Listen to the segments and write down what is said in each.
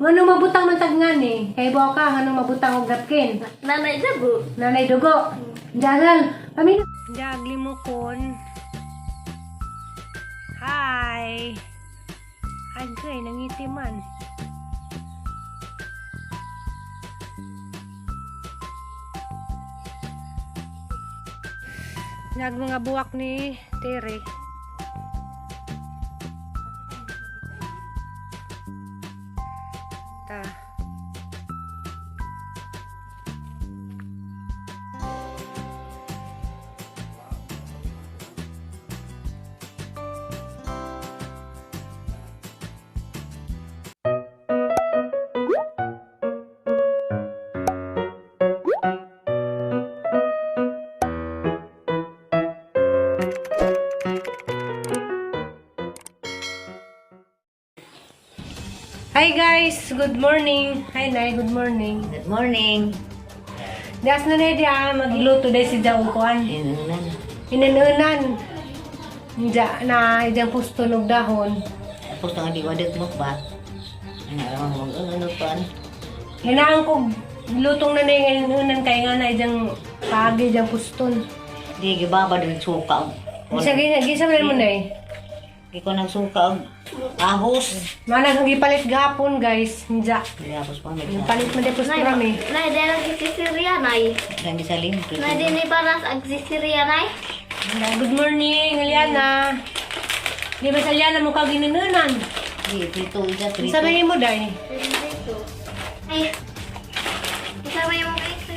Ngano mabutang man tag ngani? Kay buwa ka ngano mabutang og napkin. Nanay dugo. Nanay dugo. Jalal, kami na. Jagli mo kon. Hi. Agay, nangiti man. Nag mga buwak ni Tere. Ta. Hi guys, good morning. Hi Nay, good morning. Good morning. Dias na na diya, magluto dahil si Jaong kuan. Inunan. Inanunan. Diya na ijang pusto nog dahon. Tapos nga di wadit mo ba? Ano ang mag ano pa? Hinaan ko lutong na na yung inanunan kay nga na ijang paagi ijang puston. Di gibaba din suka. Gisa gisa gisa mo na eh. Di ko nagsuka og ahos. Mana kang gipalit gahapon guys. Diya. Di ahos pa may Palit mo di pusto rami. Nay, dahil ang sisiriya, nay. Dang gisalim. Nay, din ni paras ang sisiriya, nay. Good morning, Eliana. Di ba sa Eliana mukha ginanunan? Di prito ida prito. Sa may mo day. Dito. Ay. Kasama yung mga isa.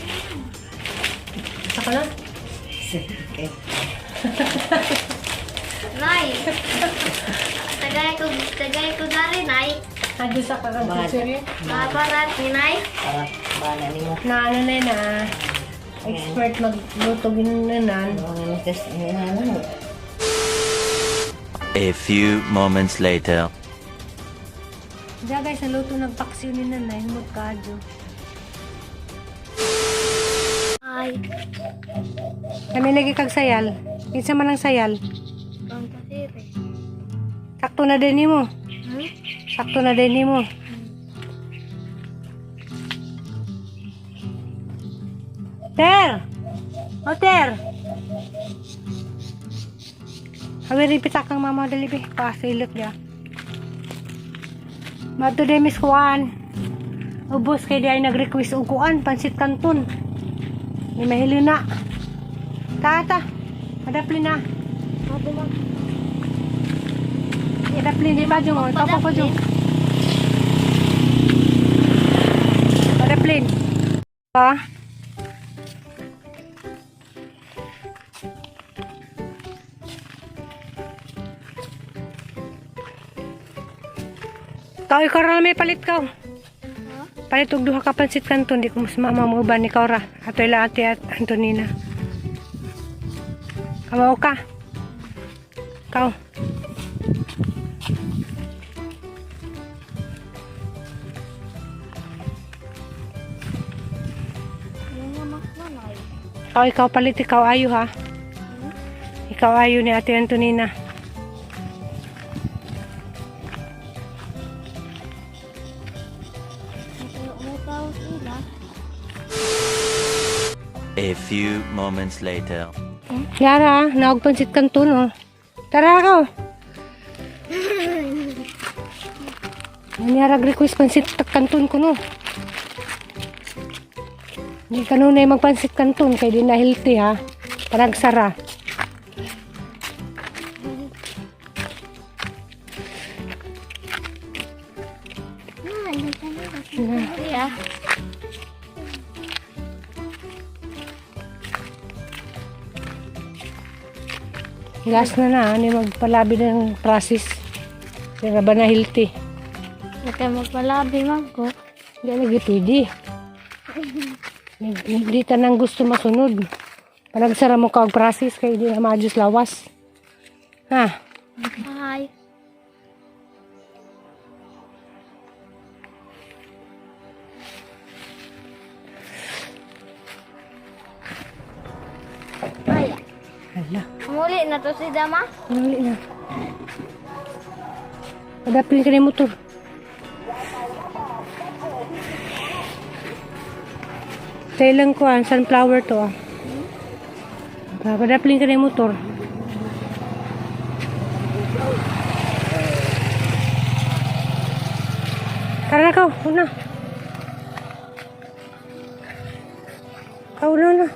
Sa ka na? Okay. Nay. Tagay ko dari, nay. Adyo sa ka kang Bata. sisiri. Mabarat ni nay. Para bala nimo. Na ano na yun ah. Expert magluto ginunan. Ano nga miss ano? A few moments later. Diya guys, naluto ng paksiw ni nanay. Humot ka adyo. Ay. Kami lagi kag sayal. Kinsa man ang sayal. Ang pasiri. Sakto na din nimo. Hmm? Sakto na din nimo. Ter! O Ter! Hawi rin pitak ang mama dali be. Pasilot niya. Mato de Miss Juan. Ubos kay di ay nag-request og kuan pansit kanton. Ni mahilo na. Tata, madapli na. Madapli di ba jung? Tapo pa jung. Madaplin. Pa? Ikaw, ikaw ra may palit ka. Palit og duha ka pansit kanton di ko mas mama mo uban ikaw ra. Ato ila ate at Antonina. Kamao ka. Ikaw. Ikaw, ikaw palit, ikaw ayo ha. Ikaw ayo ni Ate Antonina. A few moments later. Yara, naog pansit kanton oh. Tara ako. Nanyarag request pansit kanton ko no. Hindi ka nun magpansit kanton kay di na healthy ha. Parang sara. Yeah. Gas na na, ano magpalabi ng process. Pero ba na healthy? Huwag magpalabi, man ko. Hindi lagi pwede. Hindi ta nang gusto masunod. Panagsara mo ka og process kay di na maayos lawas. Ha? Hi. Ay, Hala. muli na to si Dama. Mali na. Padapin ka na yung motor. Sa ilang kuan, sunflower to ah. Papadapling ka na yung motor. Tara na ka, una. Kauna na.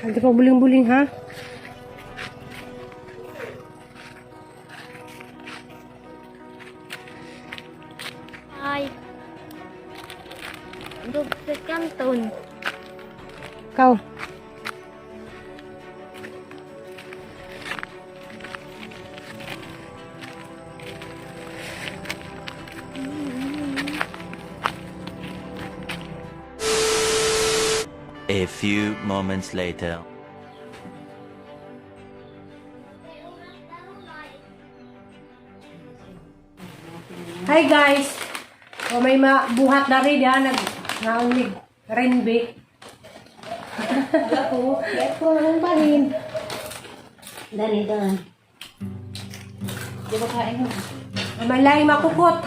Hindi pa buling-buling ha. Hi. Dugtong kanton. Kau. A few moments later. Hi guys. O may mabuhat na rin ha nag naulig renbe. Ako, ko ang bahin. Dali doon. Di ba kain mo? Malay makukot.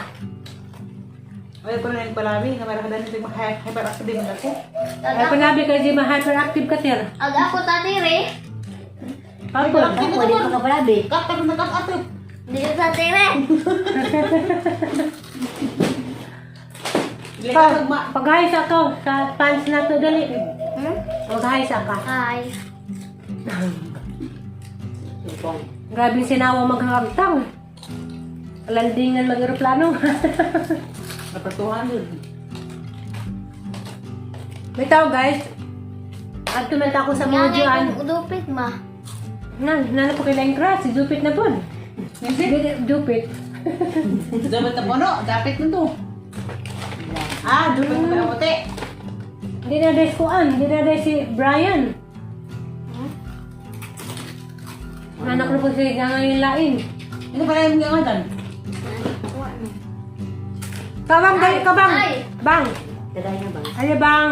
Ay, ko na yung palami. Nga meron ka dahil mag-hyperactive na ako. Ay panabi ka di ma-hyperactive ka sir. Ag ako tatire. Pagod. Ako, di pa ka palabi. Kat, na kat, ato. Dito sa tire. Dili ka magma. Pag-hi sa ka sa fans na to dali. Hmm? Mag-hi sa ka. Hi. Sumpong. Grabe yung sinawa maghagtang. Landingan mag-aeroplano. Napatuhan yun. May tao guys. At tumenta ako sa mga Nga dyan. kung dupit ma. Na, nana po kailangan crush. Si Jupit na po. Jupit. Dapat na puno. Dapat na to. Ah, dapat na kamote. Hindi na des kuan. Hindi na des si Brian. Anak na po si ngayon lain. Ano pala yung mga dan? Kabang, dali ka bang. Ay! Bang. Tagay na ba? Ay, bang.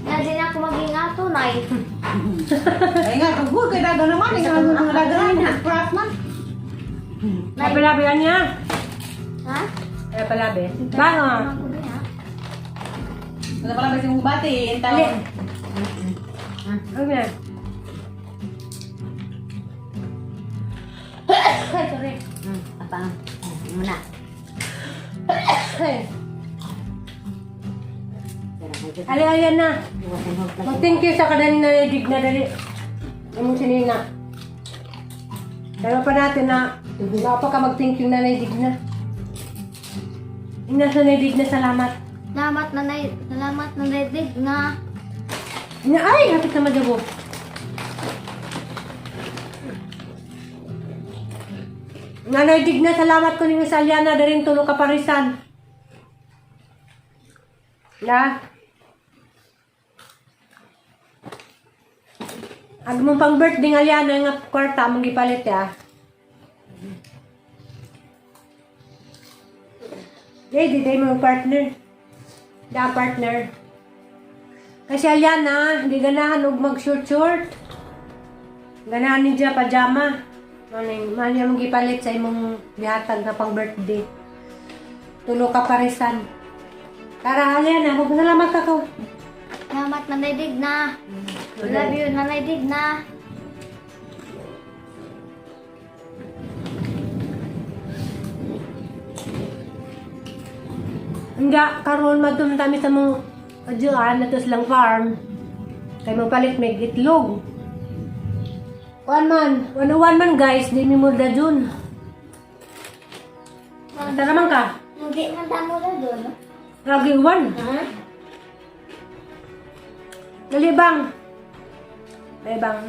Nga din ako maging ato nay. Ay nga, kagul kay daga naman. Ay nga, mga daga naman. Craft man. Ay, palabi niya. Ha? Ay, palabi. Bang, ah. Ako din ha. Ano pala ba si mong bati? Yung Dali. taon. Ano yan? Ay, sorry. Apa? Muna. Ay. Ali, ayan na. Mag-thank you sa kadan na dig na dali. Among sinina. Pero pa natin na wala pa ka mag-thank you na naidig na. Ina sa naidig na salamat. Salamat nanay, salamat nanay dig nga. Ina, ay, hapit na madabo. Nanay Digna, salamat ko ninyo sa Aliana, daring tulo ka parisan. Na? Ag mong pang birthday ng Aliana nga kwarta mong gipalit ya. Eh, di day mo partner. Da partner. Kasi Aliana, hindi ganahan og mag short short. Ganahan ni siya pajama. Maning man mong gipalit sa imong gihatag na pang birthday. Tulo ka parisan. Tara, Aliana, magpasalamat ka ko. Salamat nanay dig na. Love you nanay dig na. Nga, karon madum kami sa mong adyoan na to silang farm. Kay mo palit may itlog. Kuan man, 101 man guys, di mi murda dun. Tara man ka. Hindi man tamo na doon. Lagi one. Ha? Dali bang. Dali bang.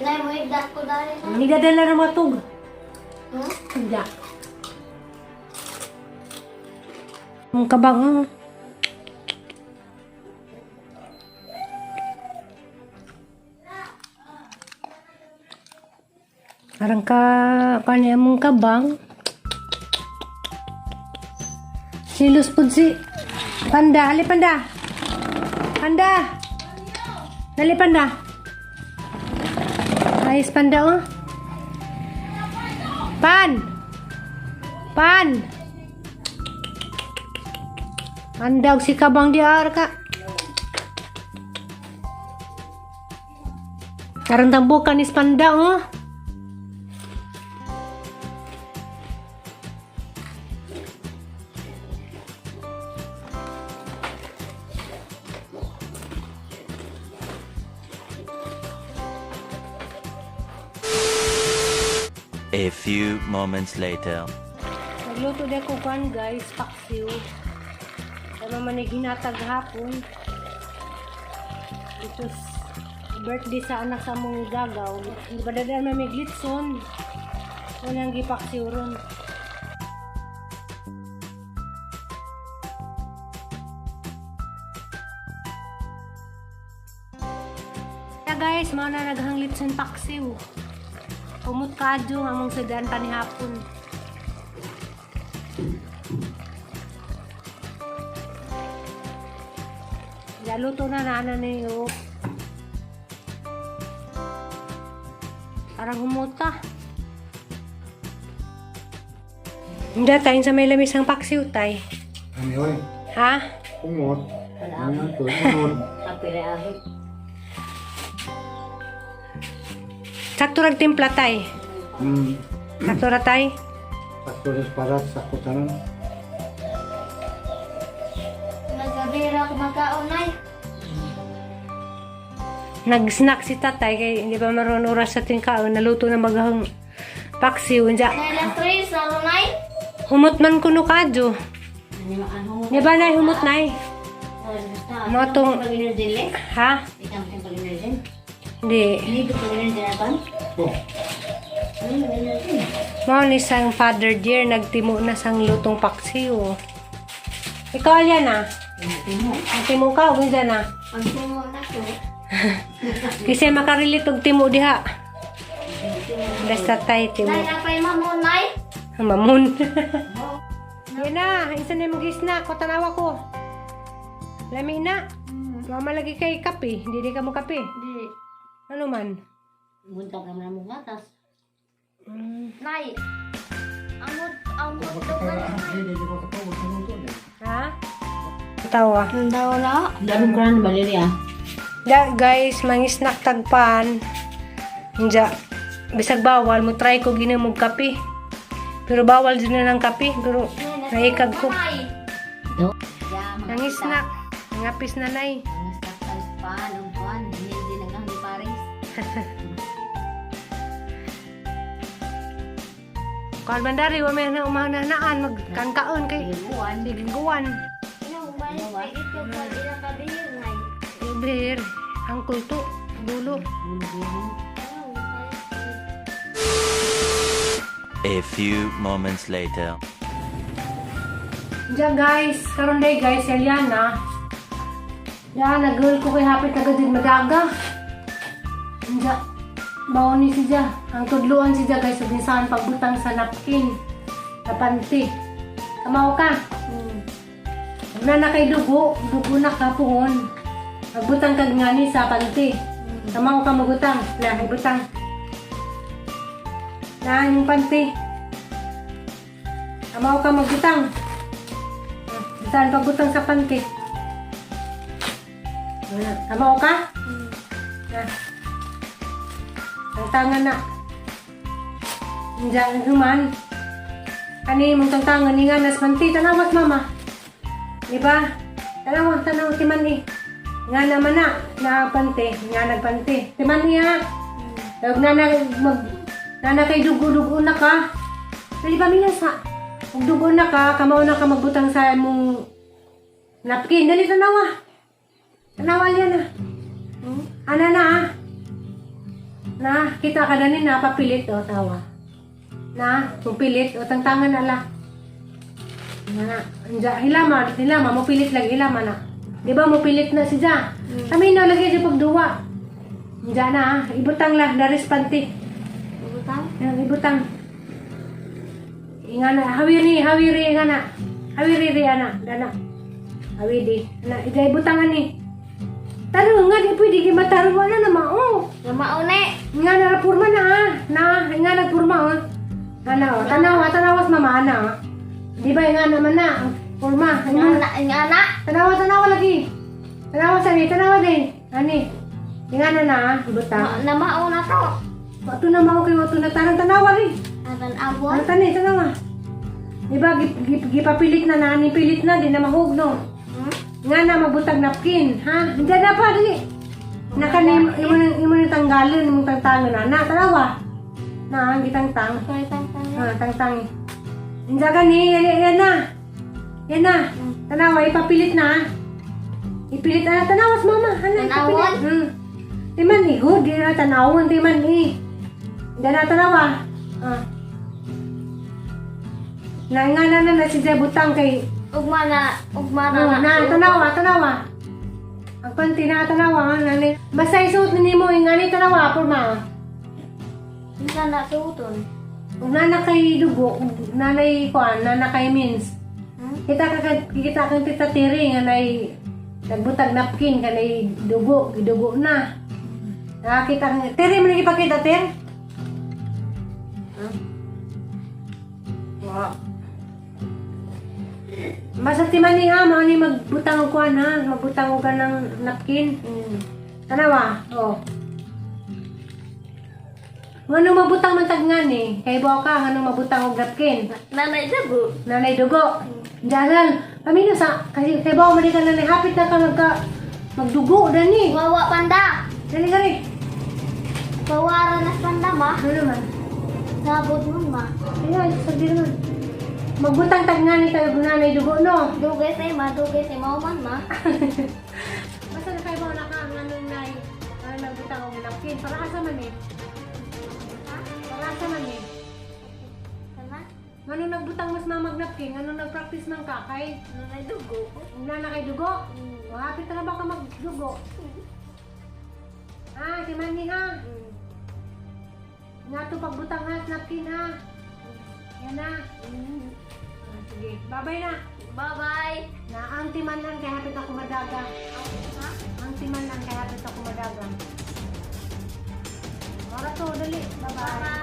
Nay mo higda ko dali na. Hindi dadala ng mga tug. Hmm? Hindi. Ang kabang. Oh. Parang ka, kanya mong kabang. Silos po si Panda. Ali, Panda. Panda. Dali, Panda. Ayos, Panda, oh. Pan! Pan! Panda, og si kabang di ka. Karang tambukan is Panda, oh. A few moments later. Nagluto din ko kwan guys, paksiw. Kaya man hinatag hapon. Ito birthday sa anak sa mong gagaw. Badadaan may glitson. Walang gipaksiw ron. Kaya guys, mga na naghang litson paksiw. Umot kadyo nga mong sedan panihapon. Laluto na na niyo. Parang humuta. Hindi, tayo sa may lamisang paksiw, tay. Ano yun? Ha? Umot. Ano ito? Umot. Kape na ahit. Sakto rag timpla, tay. Sakto ra, tay. Sakto rin para sakto tanan. Nagabira ko magkaon, Nay. Nag-snack si tatay kay hindi pa maroon oras sa tingkaon. Naluto na maghang paksiw. Hindi. Nay, last three, sa Nay. Humot man kuno kadyo. Ano ano? Di ba, nay? Humot, nay? Basta. Mga tong- Pag-energy le. Ha? Ikaw ang pag-energy. Hindi. Hindi ko pag-energy na ban. Oh. Ano energy? Mao ni sang father dear, nagtimo na sang lutong paksiw. Ikaw, Aliana. Timo. Nagtimo ka, o hindi na. Ang timo na ko. Kasi makarelate og timo diha. Basta tay timo. Nay, apay mamo, Nay. Mamon. Yan na, isa na yung mag-snack. Ko tanawa ko. Lami na. Mama lagi kay kape. Hindi di ka mo kape. Di. Ano man? Munta ka man mo gatas. Nay. Amot, amot to ka na, Nay. Hindi ko katawag sa luto niya. Ha? Tawa. Nandaw na. Daron ko na Valeria. Da, guys, mang-snack tagpan. Inja, bisag bawal, mo try ko ginom og kape. Pero bawal din na ng kape. Pero naikag ko. Nay. Do. Ya, mga Nang snack. Nangapis na nay. Ang snack sa pan, ang pan, hindi na kang Paris. Kuan bandari wa may na umananaan magkankaon kay Liguan. Liguan. Ina, balik ito pag ilang kabihir, Nay. Bir, ang kulto, dulo. A few moments later. Diyan guys, karon day guys, Eliana. Yan, nagul ko kay hapit agad din madaga. Diyan, baon ni siya. Ang tudluan siya guys, ug saan pagbutang sa napkin. Sa panty. Kamaw ka. Huwag na na kay dugo, dugo na ka puhon. Magbutang kag ngani sa panty. Kamaw ka magutang. Na, ibutang. Na, yung panty. Kamaw ka magbutang. Saan pagbutang sa panty? Wala. Kamaw ka? Na. Ang tanga na. Diyan, human. Ani mong tangtangan ni nga nas panty. Tanawas, mama. Di ba? Tanawa, tanawa, timan eh. Nga naman na, na pante, nga nagpante. Timan niya. Huwag na na, mag, na na kay dugo-dugo na ka. Dali ba minasa? Kung dugo na ka, kamaw na ka magbutang sa imong napkin. Dali, tanawa. Tanawa yan na. Ana na ah. Na, kita ka na ni na, papilit o, tawa. Na, pupilit o, tangtangan na la. Na, anja, hilama, hilama, mo pilit lagi, hilama na. Di ba, mo pilit na si Ja? Kami na lagi siya pagduwa. Anja na, ah. Ibutang la, daris panty. Butang. Yan, ibutang. Inga na, hawiri, hawiri, inga na. Hawiri, ri, ana, dana. Hawidi. Na, ija ibutang ani. Tarong nga, di pwede gimatarong wala na mao. Maune. Nga na purma na ah. Na, nga na purma oh. Ana oh, tanawa, tanawas mama ana oh. Di ba nga naman na, ang purma. Nga Nga na, nga na. Tanawa, tanawa lagi. Tanawa sa ni, tanawa din. Ani. Nga na na ah, buta. Na mauna to. Wato na mao kay wato na tanang tanawa rin. Atan awon. Ano tani, tanawa. Di ba gipapilit na na, ani pilit na, di na mahugno. Nga na magbutag napkin, ha? Hindi na pa, dali. Naka ni imo nang imo nang tanggalon, imong tangtangon na. Na, tanawa. Na, ang gitangtang. Sorry, tang tang. Ah, tangtang. Hindi ka ni, yan, yan na. Yan na. Tanawa, ipapilit na. ah. Ipilit na, tanawas mama. Ana, Tanawon? ipapilit. Di man eh, good. Di na tanawon, di man eh. Hindi na tanawa. Ah. Na nga na na na si Zé Butang kay Ugma na, ugma na. Oh, na, tanawa, tanawa. Ang panty na tanawa, nga nani. Basta isuot ni nimo yung ngani tanawa, porma. Bisa na suoton. Ug nana kay dugo, ug nanay kuan, nana kay mins. Hmm? Kita ka kita kang tita Tiri nga nay nagbutag napkin kanay dugo, gidugo na. Nakakita kang Tiri mo lagi pakita Tir? Huh? Wow. Basta ti mani ha, mao ni magbutang og kuan ha, magbutang og kanang napkin. Tanawa, oh. Ngano mabutang man tag ngani? Kay buwa ka ngano mabutang og napkin? Nanay dugo. Nanay dugo. Jalal, kami na sa kasi kay bawo man di ka nanay hapit na ka magka magdugo dani. Wawa panda. Dali dali. Pawara na panda ma. Ano naman? Sabot mo ma. Ayan, sabi naman. Magbutang tag ngani kayo nanay dugo no. Dugay sa ma, dugay sa mauman ma. Basta na kay bawo na ka ngano nay ano nagbutang og napkin para asa man eh. Ha? Para asa man eh. Sana? Ngano nagbutang mas mamag napkin, ngano nagpractice man ka kay Nanay dugo. wala na kay dugo. O, hapit na ba ka magdugo? Ah, si Manny ha. Nga to pagbutang ha, napkin ha. Yan na. Ah, sige, babay na. Bye-bye. Na ang timan lang kay hapit ako madaga. Ha? Ang timan lang kay hapit ako madaga. Ora to, dali. Bye-bye. Bye.